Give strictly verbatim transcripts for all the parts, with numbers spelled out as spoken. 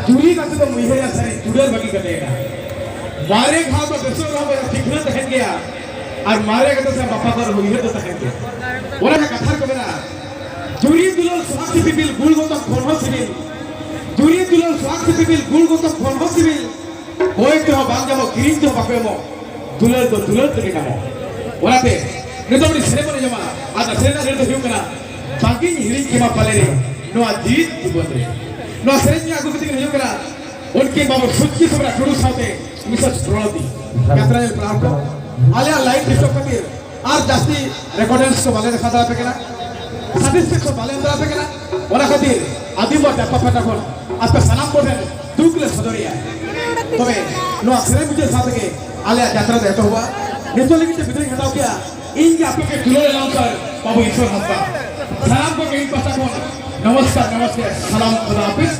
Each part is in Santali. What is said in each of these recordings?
ᱡᱩᱨᱤ ᱠᱟᱛᱮ ᱫᱚ ᱩᱭᱦᱟᱹᱨᱟ ᱥᱟᱹᱨᱤ ᱫᱩᱞᱟᱹᱲ ᱵᱟᱹᱜᱤ ᱠᱟᱛᱮ ᱮᱱᱟ᱾ ᱢᱟᱨᱮ ᱜᱷᱟᱣ ᱫᱚ ᱵᱮᱥᱚᱜ ᱨᱮᱦᱚᱸ ᱵᱚᱭᱦᱟ ᱴᱷᱤᱠᱟᱹ ᱛᱟᱦᱮᱱ ᱜᱮᱭᱟ, ᱟᱨ ᱢᱟᱨᱮ ᱠᱟᱛᱮ ᱥᱮ ᱵᱟᱯᱟ ᱠᱚ ᱨᱮᱦᱚᱸ ᱩᱭᱦᱟᱹᱨ ᱫᱚ ᱛᱟᱦᱮᱱ ᱜᱮᱭᱟ᱾ ᱚᱱᱟ ᱨᱮᱱᱟᱜ ᱠᱟᱛᱷᱟ ᱨᱮᱠᱚ ᱢᱮᱱᱟ, ᱡᱩᱨᱤ ᱫᱩᱞᱟᱹᱲ ᱥᱚᱦᱟᱜ ᱥᱤᱯᱤᱵᱤᱞ ᱜᱩᱲ ᱜᱚᱛᱚᱢ ᱠᱷᱚᱱ ᱦᱚᱸ ᱥᱤᱵᱤᱞ᱾ ᱡᱩᱨᱤ ᱫᱩᱞᱟᱹᱲ ᱥᱚᱦᱟᱜ ᱥᱤᱯᱤᱵᱤᱞ ᱜᱩᱲ ᱜᱚᱛᱚᱢ ᱠᱷᱚᱱ ᱦᱚᱸ ᱥᱤᱵᱤᱞ᱾ ᱠᱚᱭ ᱛᱮᱦᱚᱸ ᱵᱟᱝ ᱧᱟᱢᱚᱜ, ᱠᱤᱨᱤᱧ ᱛᱮᱦᱚᱸ ᱵᱟᱠᱚ ᱮᱢᱚᱜ᱾ ᱫᱩᱞᱟᱹᱲ ᱫᱚ ᱫᱩᱞᱟᱹᱲ ᱛᱮᱜᱮ ᱧᱟᱢᱚᱜ᱾ ᱚᱱᱟᱛᱮ ᱱᱤᱛᱚᱜ ᱢᱤᱫ ᱥᱮᱨᱮᱧ ᱵᱚᱱ ᱟᱸᱡᱚᱢᱟ᱾ ᱟᱨ ᱚᱱᱟ ᱥᱮᱨᱮᱧ ᱨᱮᱱᱟᱜ ᱨᱟᱹᱲ ᱫᱚ ᱦᱩᱭᱩᱜ ᱠᱟᱱᱟ, ᱵᱟᱝᱜᱤᱧ ᱦᱤᱲᱤᱧ ᱠᱮᱢᱟ ᱯᱟᱞᱮ ᱨᱮ ᱱᱚᱣᱟ ᱡᱤᱣᱤᱫ ᱡᱤᱵᱚᱱ ᱨᱮ᱾ ᱱᱚᱣᱟ ᱥᱮᱨᱮᱧ ᱟᱹᱜᱩ ᱠᱟᱛᱮ ᱦᱩᱭᱩᱜ ᱠᱟᱱᱟ ᱩᱱᱠᱤᱱ ᱵᱟᱵᱟ ᱥᱚᱪᱪᱤ ᱥᱚᱢᱨᱟᱴ ᱴᱩᱰᱩ ᱥᱟᱶᱛᱮ ᱢᱤᱥᱮᱥ ᱯᱨᱚᱬᱚᱛᱤ᱾ ᱡᱟᱛᱨᱟ ᱧᱮᱞ ᱯᱮᱲᱟ ᱦᱚᱲ ᱠᱚ, ᱟᱞᱮᱭᱟᱜ ᱞᱟᱭᱤᱴ ᱰᱤᱥᱴᱟᱨᱵ ᱠᱷᱟᱹᱛᱤᱨ ᱟᱨ ᱡᱟᱹᱥᱛᱤ ᱨᱮᱠᱚᱨᱰᱮᱱᱥ ᱠᱚ ᱵᱟᱞᱮ ᱫᱮᱠᱷᱟᱣ ᱫᱟᱲᱮᱭᱟᱯᱮ ᱠᱟᱱᱟ, ᱥᱟᱨᱴᱤᱯᱷᱤᱠᱮᱴ ᱠᱚ ᱵᱟᱞᱮ ᱮᱢ ᱫᱟᱲᱮᱭᱟᱯᱮ ᱠᱟᱱᱟ᱾ ᱚᱱᱟ ᱠᱷᱟᱹᱛᱤᱨ ᱟᱹᱫᱤᱢ ᱦᱚᱲ ᱡᱟᱯᱟᱜ ᱯᱟᱦᱴᱟ ᱠᱷᱚᱱ ᱟᱯᱮ ᱥᱟᱱᱟᱢ ᱠᱚᱴᱷᱮᱱ ᱫᱩᱠ ᱞᱮ ᱥᱚᱫᱚᱨᱮᱜᱼᱟ᱾ ᱛᱚᱵᱮ ᱱᱚᱣᱟ ᱥᱮᱨᱮᱧ ᱢᱩᱪᱟᱹᱫ ᱥᱟᱶ ᱛᱮᱜᱮ ᱟᱞᱮᱭᱟᱜ ᱡᱟᱛᱨᱟ ᱫᱚ ᱮᱛᱚᱦᱚᱵᱚᱜᱼᱟ᱾ ᱱᱤᱛᱚᱜ ᱞᱟᱹᱜᱤᱫ ᱛᱮ ᱵᱤᱫᱟᱹᱭ ᱦᱟᱛᱟᱣ ᱠᱮᱜᱼᱟ ᱤᱧ ᱜᱮ ᱟᱯᱮ ᱜᱮ ᱫᱩᱞᱟᱹᱲ ᱮᱞᱟᱝᱥᱟᱨ ᱵᱟᱹᱵᱩ ᱤᱥᱚᱨ ᱦᱟᱸᱥᱫᱟ᱾ ᱥᱟᱱᱟᱢ ᱠᱚᱜᱮ ᱤᱧ ᱯᱟᱦᱴᱟ ᱠᱷᱚᱱ ᱱᱚᱢᱚᱥᱠᱟᱨ, ᱱᱚᱢᱚᱥᱠᱟᱨ, ᱥᱟᱞᱟᱢ, ᱠᱷᱚᱫᱟ ᱦᱟᱯᱤᱡ,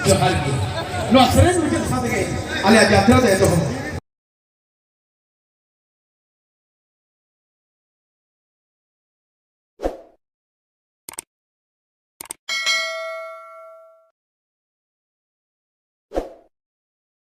ᱡᱚᱦᱟᱨ ᱜᱮ᱾ ᱱᱚᱣᱟ ᱥᱮᱨᱮᱧ ᱢᱩᱪᱟᱹᱫ ᱥᱟᱶ ᱛᱮᱜᱮ ᱟᱞᱮᱭᱟᱜ ᱡᱟᱛᱨᱟ ᱫᱚ ᱮᱛᱚᱦᱚᱵ᱾